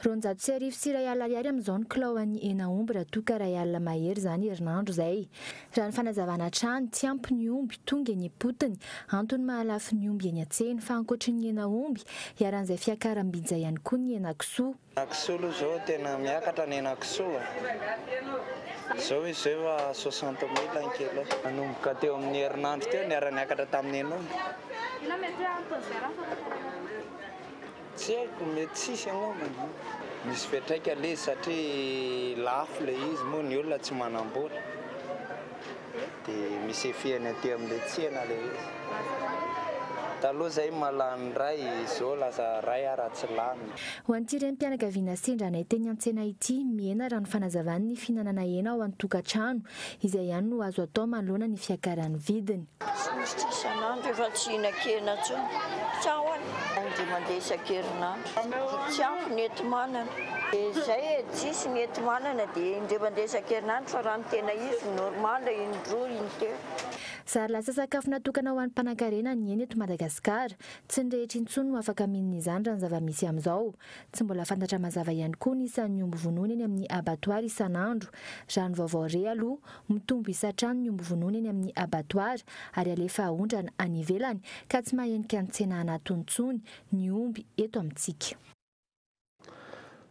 1200 ariary amin'izao ny kilao an'ny hena omby raha toa ka 1000 mahery izany herinandro izay. Raha ny fanazavana hatrany, tsy ampy ny omby tonga eny am-potony. Antony mahalafo ny omby eny an-tsena, fa ankoatry ny hena omby, iharan'izay fiakaram-bija ihany koa ny hena kisoa. Hena kisoa aloha izao tena miakatra ny hena kisoa. Izao izy izao efa 60 000 ny kilo. Nanomboka teo amin'ny herinandro teo niara-niakatra tamin'ny hen'omby. Tsy haiko, mety tsisy angamba. Misy fiantraika ilay izy satria lafo ilay izy moa ny olona tsy manam-bola. Dia misy effet-ny aty amin'ilay tsena ilay izy. Taloha izay mahalany iray, izao lasa iray ara tsy lany. Ho an'ity renim-pianakaviana sendra anay teny an-tsena ity, mihena raha ny fanazavany ny fihinanana hena ao an-tokantrano, izay ihany no azo atao manoloana ny fiakaran'ny vidiny. izy ity isan'andro efa tsy hihinan-kena intsony. Tsy ahoana? Indray mandeha isan-kerinandro. Tsy ampy ny enti-manana. Dia izay e, tsisy ny enti-manana dia indray mandeha isan-kerinandro fa raha ny tena izy normal indroa, intelo. Zary lasa sakafo natokana ho an'ny mpanankarena ny hena eto Madagasikara. Tsy ny rehetra intsony no afaka mihinana izany raha ny zava-misy amin'izao. Tsy mbola fantatra mazava ihany koa ny isan'ny omby vonoina eny amin'ny abattoir isan'andro. Raha ny vaovao re aloha, mitombo isa hatrany ny omby vonoina eny amin'ny abattoir ary alefa aondrana any ivelany ka tsy mahenika ny tsena anatiny intsony ny omby eto amintsika.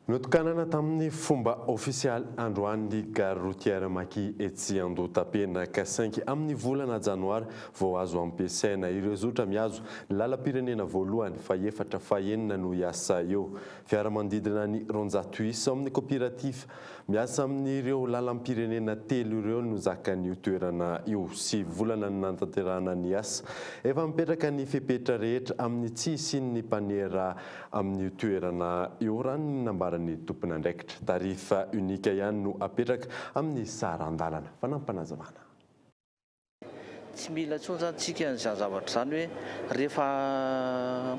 Notokanana tamin'ny fomba ofisialy androany ny gare routière Maki etsy Andohatapenaka saingy amin'ny volana janoary vao azo ampiasaina. Ireo zotra mihazo ny lalam-pirenena voalohany, fahefatra, fahenina no hiasa eo. Fiara manodidina ny 200 isa ao amin'ny kopirativa miasa amin'ireo lalam-pirenena telo ireo no zakan'io toerana io. Sivy volana no nanatanterahana ny asa. Efa mipetraka ny fepetra rehetra amin'ny tsy hisian'ny mpanera amin'io toerana io, raha ny nambaran'ny tompon'andraikitra. Tarif unique ihany no apetraka amin'ny saran-dalana. Fanampinazavana. Tsy mila intsony izany tsika an'izany zavatra izany hoe rehefa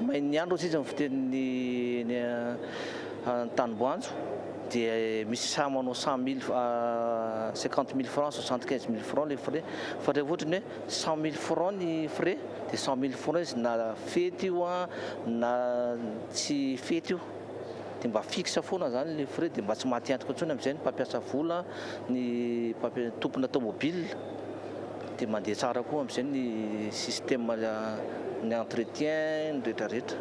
main'ny andro hozy izy ny fitenin'ny eny an-tanimboanjo dia misy sahy manao cent mille, cinquante mille francs, soixante quinze mille francs ilay frais fa rehefa ohatra ny hoe cent mille francs ny frais dia cent mille francs izy na fety io na tsy fety io dia mba fixe foana izany ilay frais dia mba tsy maty antoka intsony amin'izay ny mpampiasa vola, ny tompona tomobile dia mandeha tsara koa amin'izay ny système ny entretien ny rehetra rehetra.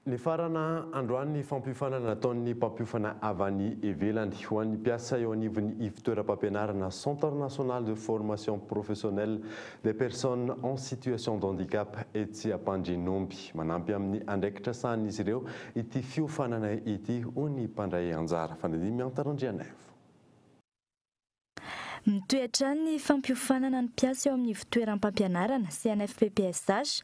Nifarana androany ny fampiofanana nataon'ny mpampiofana avy any ivelany ho an'ny mpiasa eo anivon'ny ivon-toeram-pampianarana Centre National de Formation Professionnelle des Personnes en Situation d'Handicap etsy Ampandrianomby. Manampy amin'ny andraikitra sahanin'izy ireo ity fiofanana ity hoy ny mpandray anjara. Fanadihadiana Mianta Randrianaivo. Mitohy hatrany ny fampiofanana ny mpiasa eo amin'ny ivontoeram-pampianarana, CNFPPSH,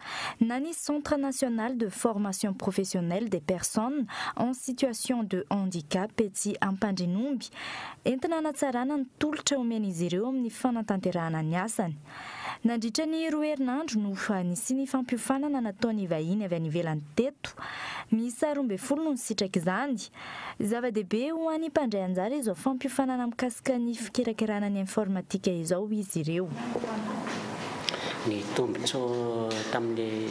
na ny Centre National de Formation Professionnelle des Personnes en Situation de Handicap etsy Ampandrianomby, entina hanatsarana ny tolotra omen'izy ireo amin'ny fanatanterahana ny asany. Nandritra ny roa herinandro no nisian'ny fampiofanana nataon'ny vahiny avy any ivelany teto. Miisa 12 no nisitraka izany. Zava-dehibe ho an'ny mpandray anjara izao fampiofanana mikasika ny fikirakirana ny informatika izao hoy izy ireo. Ny tombontsoa tamin'ilay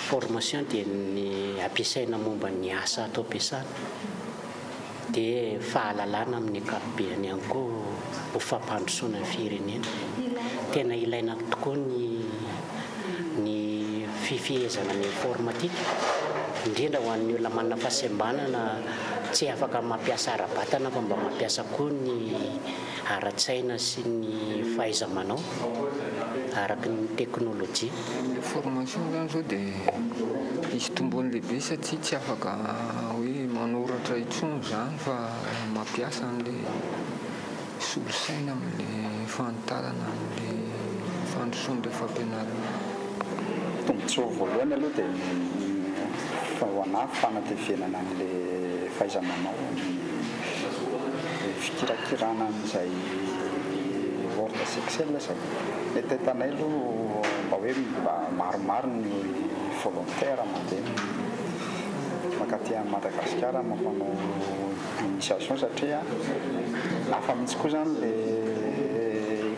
formation dia ny ampiasaina momba ny asa ato am-piasana, dia fahalalana amin'ny ankapobeny ihany koa ho fampandrosoana ny firenena. Tena ilaina tokoa ny ny fifehezana ny informatique, indrindra ho an'ny olona manana fahasembanana tsy afaka mampiasa ara-batana fa mba mampiasa koa ny ara-tsaina sy ny fahaiza-manao araka ny teknolojia. Ilay formation izany izao dia misy tombony lehibe satria tsy afaka hoe manoratra intsony izany fa mampiasa an'ilay solosaina amin'ilay fanitarana an'ilay fandrosoan'ilay fampianarana. Tombontsoa voalohany aloha dia ny ho anà fanatevenana an'ilay fahaiza-manao amin'ny fikirakirana an'izay Word sy Excel izay. Ny hetahetanay aloha mba hoe mba maromaro ny volontaire mandeha mankaty Madagasikara mampanao initiation satria hafa mihitsy koa zany le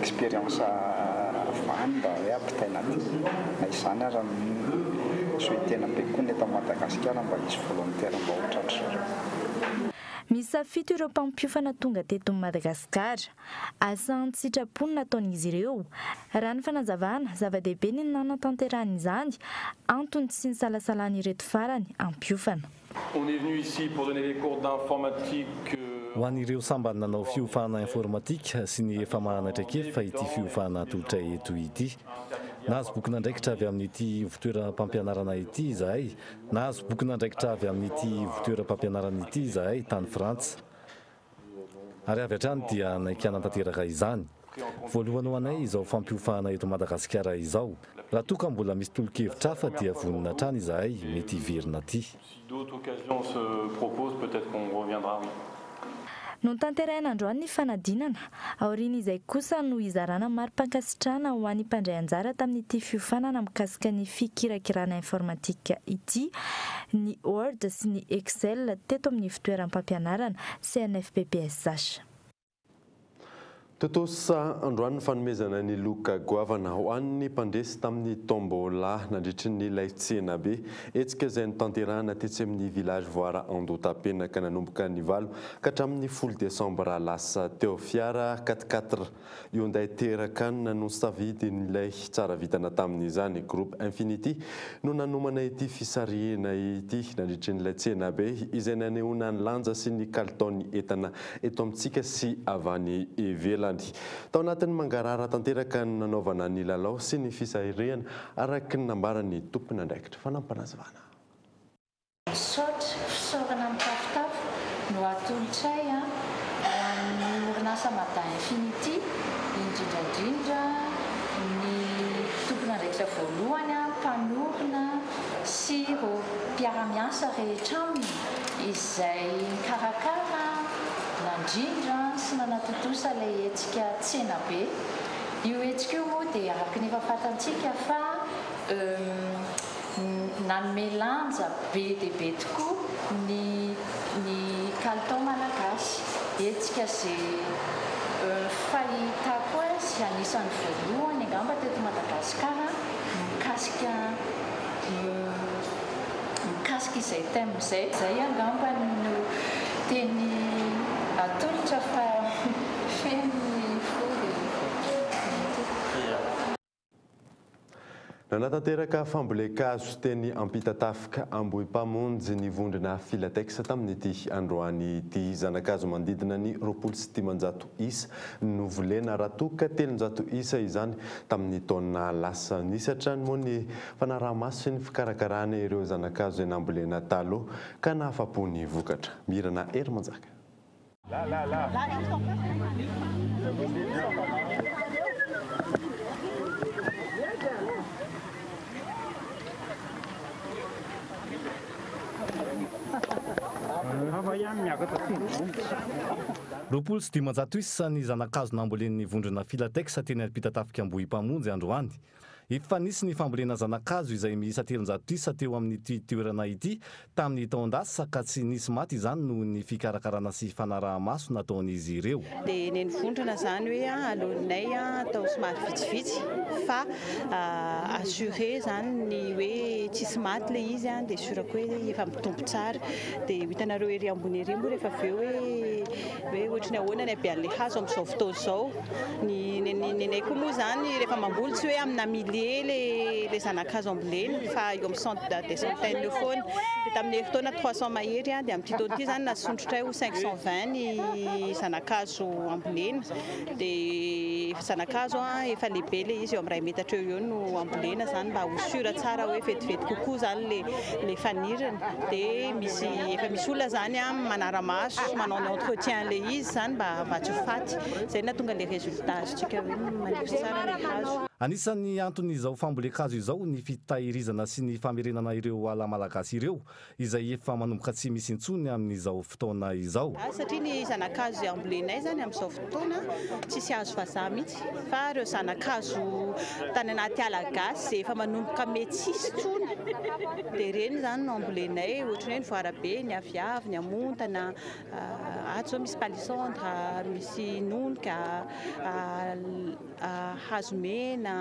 expérience avy mba hoe ampitaina aty na izany aza souhaitena be koa ny eto Madagasikara mba hisy volontaire mba ho tratry zareo. Miisa fito ireo mpampiofana tonga teto Madagasikara. Asa an-tsitrapo no nataon'izy ireo. Raha ny fanazavana, zava-dehibe ny nanatanterahana izany, antony tsy nisalasalan'ireto farany hampiofana. On est venu ici pour donner des cours d'informatique. Ho an'ireo sambany nanao fiofanana informatika sy ny efa manana traikefa ity fiofanana atolotray eto ity. Nahazo bokin'andraikitra avy amin'ity ivontoeram-pampianarana ity izahay Nahazo bokin'andraikitra avy amin'ity ivontoeram-pampianarana ity izahay tany Frantsa. Ary avy hatrany dia nanaiky hanatanteraka izany. Voalohany ho anay izao fampiofahana eto Madagasikara izao. Raha toa ka mbola misy tolo-kevitra hafa dia vonona hatrany izahay mety hiverina aty. Notanterahina androany ny fanadinana. Aorian'izay kosa no hizarana mari-pankasitrahana ho an'ny mpandray anjara tamin'ity fiofanana mikasika ny fikirakirana informatique ity, ny Word sy ny Excel teto amin'ny ivontoeram-pampianarana CNFPPSH. Tontosa androany ny fanomezana ny loka goavana ho an'ny mpandresy tamin'ny tombola nandritry ny ilay tsenabe. Hetsika izay notanterahana tetsy amin'ny Village Voara Andohatapenaka nanomboka ny valo ka hatramin'ny folo desambra lasa teo. Fiara quatre quatre Hyundai Terracan no safidin'ilay tsara vintana tamin'izany. Groupe Infinity no nanomana ity fisarihina ity nandritry ny ilay tsenabe izay nanehoana ny lanja sy ny kalitaon'ny entana eto amintsika sy avy any ivelany. Tao anatin'ny mangarahara tanteraka no nanaovana ny lalao sy ny fisarihana araka ny nambaran'ny tompon'andraikitra. Fanampinazavana. Misaotra, fisaorana mitafotafo no atolotray ho an'ny orinasa Mada Infinity, indrindra indrindra ny tompon'andraikitra voalohany, mpanorina sy ireo mpiara-miasa rehetra aminy izay nikarakara, nandrindra sy nanatontosa ilay hetsika Tsenabe. Io hetsika io moa dia araka ny efa fantantsika fa Nanome lanja be dia be tokoa ny ny kalitao malagasy. Hetsika izay fahitako azy anisan'ny voalohany angamba teto Madagasikara mikasika mikasika izay thème izay. Izay angamba no teny atolotra fa feno ny fo rehefa mety. Nanatanteraka fambolen-kazo teny Ampitatafika Ambohipamonjy ny vondrona Filatex tamin'ity androany ity. Zana-kazo manodidina ny 520 isa no volena raha toa ka 300 isa izany tamin'ny taona lasa. Nisy hatrany moa ny fanaraha-maso sy ny fikarakarana ireo zana-kazo izay nambolena taloha ka nahafapo ny vokatra. Mirana Herimanjaka. 520 isa ny zana-kazo nambolen'ny vondrona Filatex teny Ampitatafika Ambohipamonjy androany. Efa nisy ny fambolena zana-kazo izay miisa 300 isa teo amin'ity toerana ity tamin'ny taon-dasa ka tsy nisy maty izany noho ny fikarakarana sy fanaraha-maso nataon'izy ireo. Dia neny vondrona izany hoe aleonay atao somary vitsivitsy fa assuré izany ny hoe tsisy maty ilay izy dia sûr ko hoe efa mitombo tsara. Dia ho hitanareo ery ambony ery moa rehefa avy eo hoe hoe ohatry ny ahoana ny habean'ilay hazo amin'izao fotoana izao. Ny nenay koa moa izany rehefa mamboly tsy hoe amina milliers le zana-kazo ambolena fa eo amin'ny cent des centaines eo foana. Dia tamin'ny herintaona 300 mahery dia amin'ity taona ity izany nasondrotray ho 520 ny zana-kazo ambolena. Dia zana-kazo efa lehibe ilay izy eo amin'ny iray metatra eo eo no ambolena izany mba ho sûr tsara hoe vetivety kokoa izany le faniriny. Dia misy efa misy olona izany manara-maso manao ny entretien ilay izy izany mba tsy ho faty. Izay no nahatonga ilay résultat azontsika hoe maniry tsara ilay hazo. Anisan'ny anton'izao fambolen-kazo izao ny fitahirizana sy ny famerenana ireo ala malagasy ireo, izay efa manomboka tsy misy intsony amin'izao fotoana izao. Satria ny zana-kazo izay ambolenay izany amin'izao fotoana tsisy hazo vazaha mihitsy fa ireo zana-kazo tany anaty ala gasy izay efa manomboka mety tsisy intsony dia ireny izany no ambolenay, ohatran'ny hoe ny voarabe, ny aviavy, ny amontana, Ato zao misy palissandre, misy nonoka, hazo mena,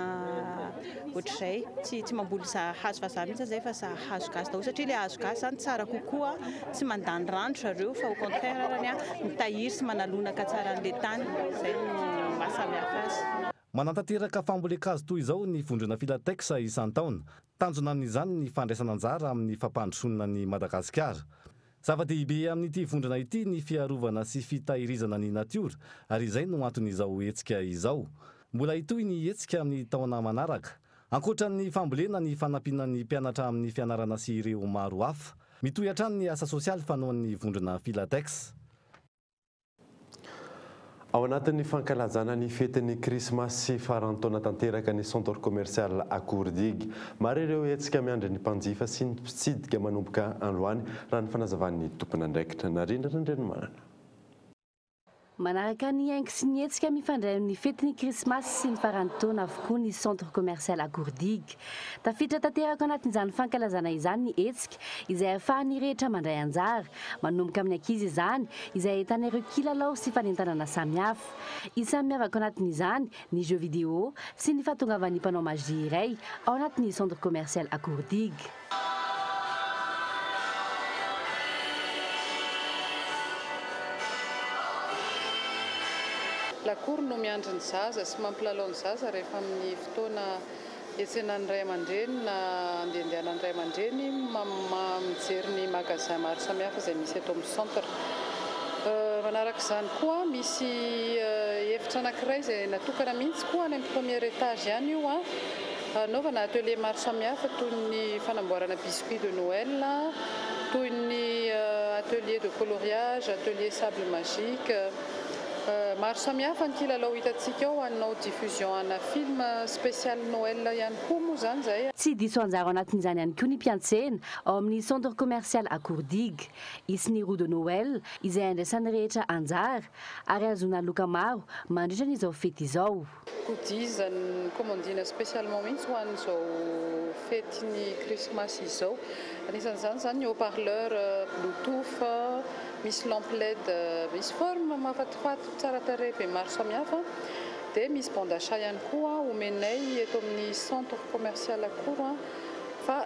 ohatr'izay. Tsy tsy mamboly hazo vazaha mihitsy zay fa hazo gasy daholo satria ilay hazo gasy zany tsara kokoa, tsy mandany rano zareo fa au contraire arany mitahiry sy manalonaka tsara an'ilay tany. Izay no maha samy hafa azy. Manatanteraka fambolen-kazo toy izao ny vondrona Filatex isan-taona. Tanjona amin'izany ny fandraisana anjara amin'ny fampandrosoana an'i Madagasikara. Zava-dehibe amin'ity vondrona ity ny fiarovana sy fitahirizana ny natiora ary izay no anton'izao hetsika izao. Mbola hitohy ny hetsika amin'ny taona manaraka. Ankoatra ny fambolena ny fanampiana ny mpianatra amin'ny fianarana sy ireo maro hafa. Mitohy hatrany ny asa sosialy fanaon'ny vondrona Filatex. Ao anatin'ny fankalazana ny fetin'ny krismasy faran'ny taona tanteraka ny Centre Commercial Akoordigy. Maro ireo hetsika miandry ny mpanjifa sy ny mpitsidika manomboka androany, raha ny fanazavan'ny tompon'andraikitra. Narindra Randrianomanana. Manaraka ny haingo sy ny hetsika mifandray amin'ny fetin'ny Krismasy sy ny faran'ny taona avokoa ny Centre Commercial Akoor Digue. Tafiditra tanteraka ao anatin'izany fankalazana izany ny hetsika izay ahafahan'ny rehetra mandray anjara. Manomboka amin'ny ankizy izany, izay ahitana ireo kilalao sy fanentanana samihafa. Isan'ny miavaka ao anatin'izany ny jeux vidéo sy ny fahatongavan'ny mpanao magie iray ao anatin'ny Centre Commercial Akoor Digue. Lakoro no miandry ny zaza sy mampilalao ny zaza rehefa amin'ny fotoana iantsenan'ny ray aman-dreny na andehandehanan'ny ray aman-dreny mijery ny magasin maro samihafa izay misy eto amin'ny centre. Manaraka izany koa misy efitra anankiray izay natokana mihitsy koa any amin'ny premier étage ihany io. Hanaovana atelier maro samihafa toy ny fanamboarana biscuit de Noël, toy ny atelier de coloriage, atelier sable magique. Maro samihafa ny kilalao hitantsika ao, hanao diffusion ana film spécial Noël ihany koa moa izany izay. Tsy diso anjara ao anatin'izany ihany koa ny mpiantsena ao amin'ny Centre Commercial Akoor Digue. Hisy ny roue de Noël izay handraisan'ny rehetra anjara ary hahazoana loka maro mandritra ny izao fety izao. Goodies nokomandina spécialement mihitsy ho an'izao fetin'ny krismasy izao. Anisan'izany izany ny haut parleur bluetooth, misy lampe led misy forme mahafatifaty tsara tarehy be maro samihafa. Dia misy bon d'achat ihany koa omenay eto amin'ny centre commercial Akoor fa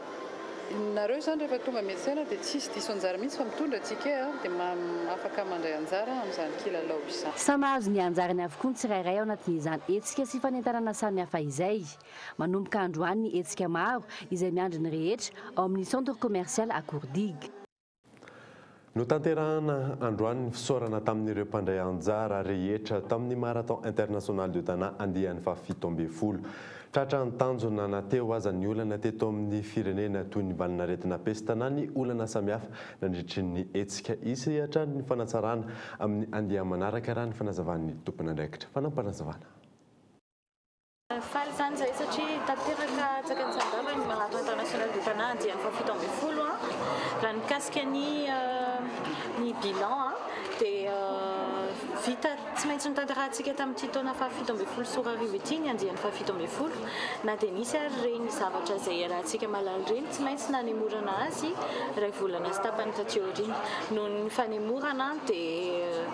Nareo izany rehefa tonga miantsena dia tsisy diso anjara mihitsy fa mitondra ticket dia afaka mandray anjara amin'izany kilalao izany. Samy mahazo ny anjarany avokoa ny tsirairay ao anatin'izany hetsika sy fanentanana samihafa izay. Manomboka androany ny hetsika maro izay miandry ny rehetra ao amin'ny Centre Commercial Akoor Digue. Notanterahana androany ny fisaorana tamin'ireo mpandray anjara rehetra tamin'ny Marathon International de Tana andiany faha-17. Tratra ny tanjona na teo aza ny olana teto amin'ny firenena toy ny valin'aretina pesta na ny olana samihafa nandritry ny hetsika. Hisy hatrany ny fanatsarana amin'ny andiany manaraka raha ny fanazavan'ny tompon'andraikitra. Fanampinazavana. Faly izany izahay satria tanteraka tsakan'ny Sandava ny Marathon International de Tana andiany faha-17. Raha ny mikasika ny ny bilan dia vita tsy maintsy notanterahantsika tamin'ity taona faha-2017 ity ny andiany faha-17 na dia nisy ary ireny zavatra izay iarahantsika mahalala ireny tsy maintsy nanemorana azy iray volana sy tapany taty aoriana. Noho ny fanemorana dia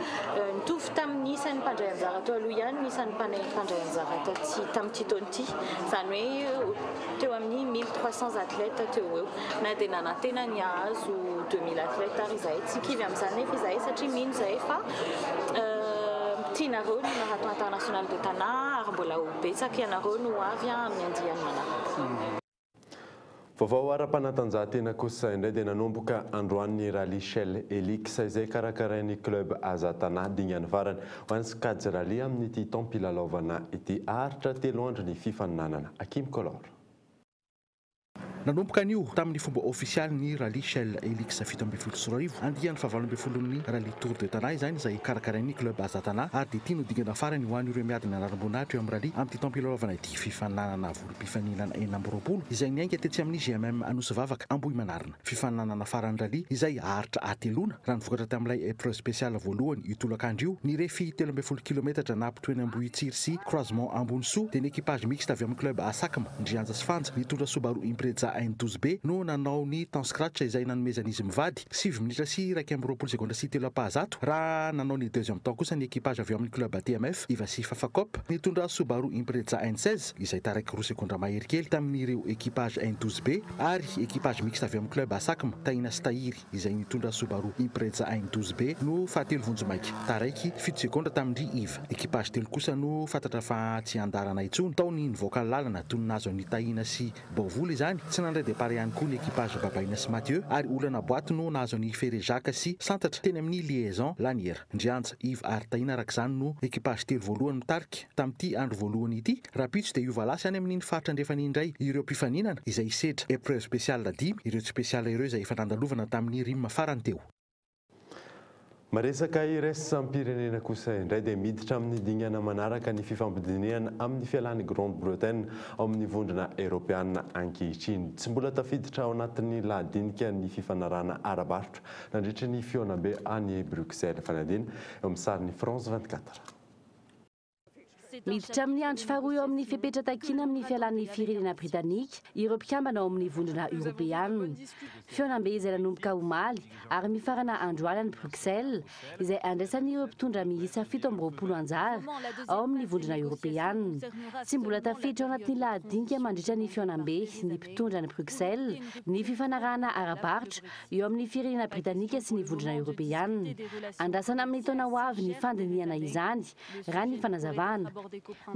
nitovy tamin'ny isan'ny mpandray anjara teo aloha ihany ny isan'ny mpandray anjara taty tamin'ity taona ity, izany hoe teo amin'ny 1300 athlètes teo ho eo. Na dia nanantena ny hahazo 2000 athlètes ary izahay, tsy kivy amin'izany nefa izahay satria mino izahay fa tianareo ny Marathon International de Tana ary mbola ho betsaka ianareo no ho avy amin'ny andiany manaraka. Vaovao ara-panatanjahantena kosa indray dia nanomboka androany ny Rallye Shell Helix izay karakarain'ny Club Aza Tana dingany farany ho an'ny sokajy rallye amin'ity taom-pilalaovana ity. Haharitra telo andro ny fifaninanana. Akim Color. Nanomboka anio, tamin'ny fomba ofisialy ny Rallye Shell Helix 2017, andiany fahavalo ambin'ny folon'ny Rallye Tour de Tana izany izay karakarain'ny Club Aza Tana ary dia ity no dingana farany ho an'ireo miady ny anaram-boninahitra eo amin'ny rallye amin'ity taom-pilalaovana ity. Fifaninanana vorom-pifaninana 26 izay niainga tetsy amin'ny GMM Anosivavaka Ambohimanarina. Fifaninanana farany rallye izay haharitra hateloana, raha ny vokatra tamin'ilay épreuve spéciale voalohany io tolakandro io, nirefy 13 kilometatra nampitohy Ambohitsiry sy croisement Ambonisoa dia ny équipage mixte avy amin'ny club Asakma, Ndrianja sy Fanja, nitondra Subaru Impreza N12B no nanao ny temps scratch izay nanomezan'izy mivady 9 minitra sy 21 segondra sy 3 ampahazato, raha nanao ny deuxième temps kosa ny équipage avy amin'ny club TMF Iva sy Fafacop nitondra Subaru Impreza N16 izay taraiky 2 segondra mahery kely tamin'ireo équipage N12B, ary équipage mixte avy amin'ny club Asakma, Tahina sy Tahiry, izay nitondra Subaru Impreza N12B no fahatelo vonjimaika, taraiky 7 segondra tamin'ndry Iva. Équipage telo kosa no fantatra fa tsy andarana intsony tao ny nivoaka lalana toy ny nahazo ny Tahina sy Baovola izany. Tsy nandray départ ihany koa ny équipage Babaina sy Mathieu, ary olana boîte no nahazo ny Feré Jacques sy Santatra teny amin'ny liaison Laniera. Ndrianja, Yves ary Tahina araka izany no équipage telo voalohany mitarika tamin'ity andro voalohany ity. Rahampitso dia hiova lasy any amin'iny faritra andrefana indray ireo mpifaninana izay hisedra épreuve spéciale dimy, ireo spéciale ireo izay efa nandalovana tamin'ny RIM farany teo. Maresaka iraisam-pirenena kosa indray dia miditra amin'ny dingana manaraka ny fifampidinihana amin'ny fialan'i Grande-Bretagne ao amin'ny Vondrona Eoropeana ankehitriny. Tsy mbola tafiditra ao anatin'ny lahadinika ny fifanarahana ara-barotra nandritry ny fihaonambe any Bruxelles. Fanadihadiana eo amin'ny sarin'ny France 24. Miditra amin'ny andro faharoa eo amin'ny fepetra takiana amin'ny fialan'ny firenena Britanika ireo mpikambana ao amin'ny Vondrona Eoropeana. Fihaonambe izay nanomboka omaly ary mifarana androany any Bruxelles izay andraisan'ireo mpitondra miisa 27 anjara ao amin'ny Vondrona Eoropeana. Tsy mbola tafiditra ao anatin'ny lahadinika mandritra ny fihaonambe ny mpitondra any Bruxelles ny fifanarahana ara-barotra eo amin'ny firenena Britanika sy ny Vondrona Eoropeana. Andrasana amin'ny taona ho avy ny fandinihana izany raha ny fanazavana.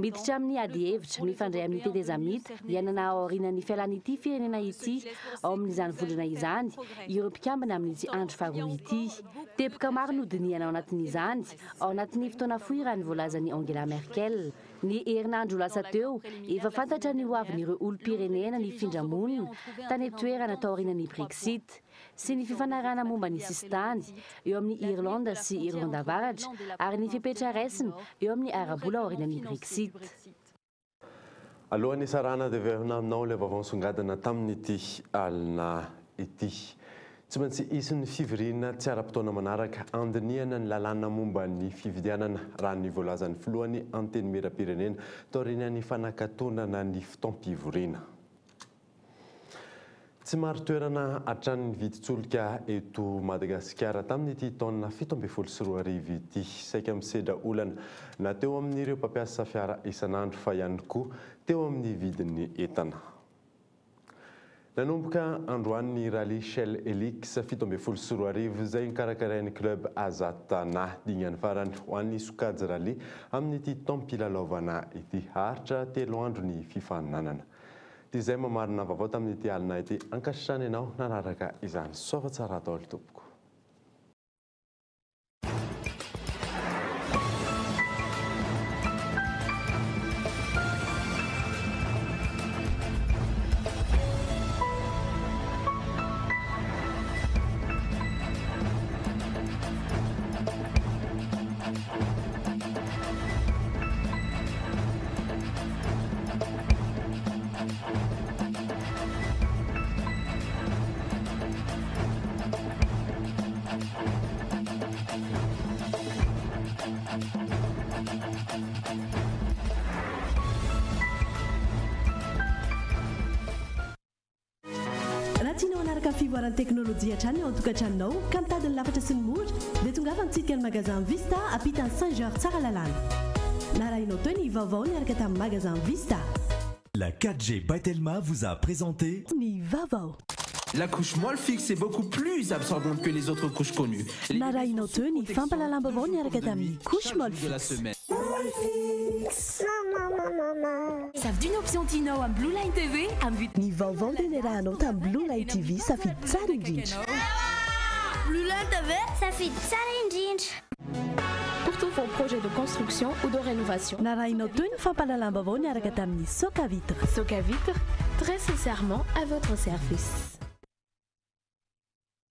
Miditra amin'ny adihevitra mifandray amin'ny tetezamita iainana aorianan'ny fialan'ity firenena ity ao amin'izany vondrona izany ireo mpikambana amin'ity andro faharoa ity. Teboka maro no dinihana ao anatin'izany ao anatin'ny fotoana fohy raha ny voalazan'i Angela Merkel. Ny herinandro lasa teo, efa fantatra ny hoavin'ireo olom-pirenena nifindra monina tany an-toerana taorianan'ny Brexit. sy ny fifanarahana momba ny sisintany eo amin'i Irlande sy Irlande Avaratra ary ny fepetra raisina eo amin'ny ara-bola aorianan'ny Brexit. Alohan'ny hisarahana dia averina aminao ilay vaovao nisongadina tamin'ity alina ity. Tsy maintsy hisy ny fivoriana tsy ara-potoana manaraka handinihana ny lalàna momba ny fifidianana, raha ny voalazan'ny filohan'ny Antenimierampirenena taorian'ny fanakatonana ny fotoam-pivoriana. Tsy marin-toerana hatrany ny vidin-tsolika eto Madagasikara tamin'ity taona 2017 ity. Saika misedra olana na teo amin'ireo mpampiasa fiara isan'andro fa ihany koa teo amin'ny vidin'ny entana. Nanomboka androany ny Rallye Shell Helix 2017 izay nokarakarain'ny Club Azatana. Dingany farany ho an'ny sokajy rallye amin'ity taom-pilalaovana ity. Haharitra telo andro ny fifaninanana. Dia izay mamarina vaovao tamin'ity alina ity. Ankasitrahana ianao nanaraka izany. Soava tsara daholo tompoko. Raha tianao hanaraka ny fivoaran'ny teknolojia hatrany ao an-tokantranonao ka mitady ny lafatra sy ny mora dia tongava mitsidika ny magasin Vista ampitan'ny Saint Georges Tsaralalàna. Narahinao teo ny vaovao niaraka tamin'ny magasin Vista. La 4G by Telma vous a présenté. Ny vaovao. La couche Molfix est beaucoup plus absorbante que les autres couches connues. Narahinao teo ny fampahalalam-baovao niaraka tamin'ny couche Molfix. Safidio ny option tianao amin'ny Blue Line TV amin'ny. Ny vaovao dia niarahanao tamin'ny Blue Line TV safidy tsara indrindra. Blue Line TV safidy tsara indrindra. Pour tous vos projets de construction ou de rénovation. Narahinao teo ny fampahalalam-baovao niaraka tamin'ny Soca Vitre. Soca Vitre, très sincèrement à votre service.